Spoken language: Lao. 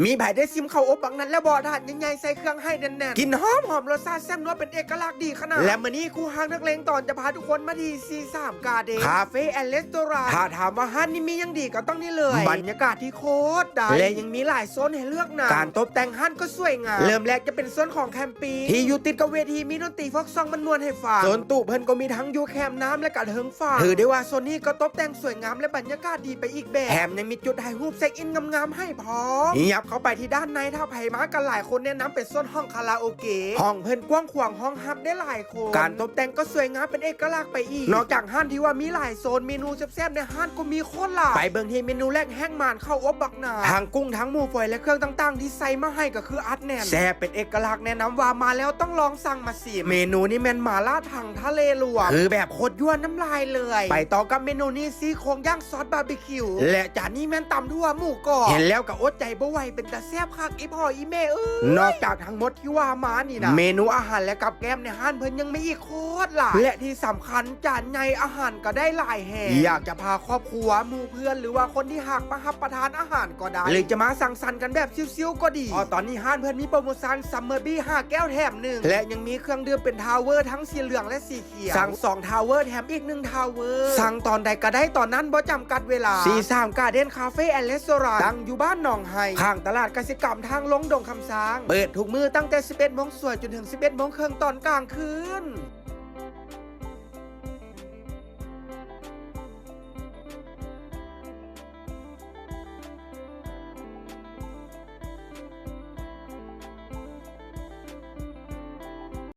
ມີໃຜໄດ້ຊິມເຂົ້າອົບບັກນັດແລ້ວບໍ່? ຖາດໃຫຍ່ໆ ໃສ່ເຄື່ອງໃຫ້ແໜ້ນໆ ກິ່ນຫອມໆ ລົດຊາດແຊບນົວເປັນເອກະລັກດີຂະໜາດ. ແລະມື້ນີ້ຄູຮັກນັກເລງຕອນຈະພາທຸກຄົນມາທີ່ ຊີສາມກາເດນ ຄາເຟແອນເຣສໂຕຣານ. ຖ້າຖາມວ່າຮ້ານນີ້ມີຫຍັງດີ ກໍຕ້ອງນີ້ເລີຍ ບັນຍາກາດທີ່ໂຄດໄດ້ ແລະຍັງມີຫຼາຍໂຊນໃຫ້ເລືອກນຳ. ການຕົບແຕ່ງຮ້ານກໍສວຍງາມ. ເລີ່ມແລກຈະເປັນໂຊນຂອງແຄມປິງ ທີ່ຢູ່ຕິດກັບເວທີ ມີດົນຕີຟອກຊອງມ່ວນໆໃຫ້ຟັງ. ໂຊນຕູ້ເພິ່ນກໍມີທັງຢູ່ແຄມນ້ຳ ແລະກະເທິງ ຝາ ຖືໄດ້ວ່າໂຊນນີ້ກໍຕົບແຕ່ງສວຍງາມ ແລະບັນຍາກາດດີໄປອີກແບບ ແຖມຍັງມີຈຸດຖ່າຍຮູບເຊັກອິນງາມໆໃຫ້ພ້ອມ. ຫຍັບເຂົ້າໄປທີ່ດ້ານໃນ ຖ້າໃຜມາກັນຫຼາຍຄົນ ແນະນຳເປັນໂຊນຫ້ອງຄາຣາໂອເກະ ຫ້ອງເພິ່ນກວ້າງຂວາງ ຮອງຮັບໄດ້ຫຼາຍຄົນ ການຕົບແຕ່ງກໍສວຍງາມເປັນເອກະລັກໄປອີກ. ນອກຈາກຮ້ານທີ່ວ່າມີຫຼາຍໂຊນ ເມນູແຊບໆໃນຮ້ານກໍມີໂຄດຫຼາຍ. ໄປເບິ່ງທີ່ເມນູແລກ ແຮງໝານເຂົ້າອົບບັກໜາ ທັງກຸ້ງ ທັງໝູຝອຍ ແລະເຄື່ອງຕ່າງໆທີ່ໃສ່ມາໃຫ້ກໍຄືອັດແໜ້ນ ແຊບເປັນເອກະລັກ ແນະນຳວ່າມາແລ້ວຕ້ອງລອງສັ່ງມາ ຊິມ ເມນູນີ້ແມ່ນໝາລ່າຖັງທະເລລວມ ຄືແບບໂຄດຍົວນນ້ຳລາຍເລີຍ. ໄປຕໍ່ກັບເມນູນີ້ ຊີ້ໂຄງຍ່າງຊອດບາບີຄິວ ແລະຈານນີ້ແມ່ນຕຳຖົ່ວໝູກອບ ເຫັນແລ້ວກໍອົດໃຈບໍ່ໄຫວ ເປັນຕາແຊບຄັກອີພໍ່ອີແມ່ເອີຍ. ນອກຈາກທັງໝົດທີ່ວ່າມານີ້ນະ ເມນູອາຫານ ແລະກັບແກ້ມໃນຮ້ານເພິ່ນຍັງມີອີກໂຄດຫຼາຍ ແລະທີ່ສຳຄັນຈານໃຫຍ່ ອາຫານກໍໄດ້ຫຼາຍແຮງ. ຢາກຈະພາຄອບຄົວ ໝູ່ເພື່ອນ ຫຼືວ່າຄົນທີ່ຮັກມາຮັບປະທານອາຫານກໍໄດ້ ຫຼືຈະມາສັງສັນກັນແບບຊິວໆກໍດີ ເພາະຕອນນີ້ຮ້ານເພິ່ນມີໂປຣໂມຊັນ Summer Beer ຫ້າແກ້ວແຖມໜຶ່ງ ແລະຍັງມີເຄື່ອງດື່ມເປັນທາວເວີທັງສີເຫຼືອງ ແລະສີຂຽວ ສັ່ງສອງທາວເວີແຖມອີກໜຶ່ງທາວເວີ ສັ່ງຕອນໃດກໍໄດ້ຕອນນັ້ນ ບໍ່ຈຳກັດເວລາ. ຊີສາມກາເດນ ຄາເຟແອນເຣສໂຕຣານ ຕັ້ງຢູ່ບ້ານໜອງໄຮ ຂ້າງຕະຫຼາດກະສິກຳທາງລົງດົງຄຳຊ້າງ ເປີດທຸກມື້ຕັ້ງແຕ່ສິບເອັດໂມງສວຍຈົນເຖິງສິບເອັດໂມງເຄິ່ງຕອນກາງຄືນ.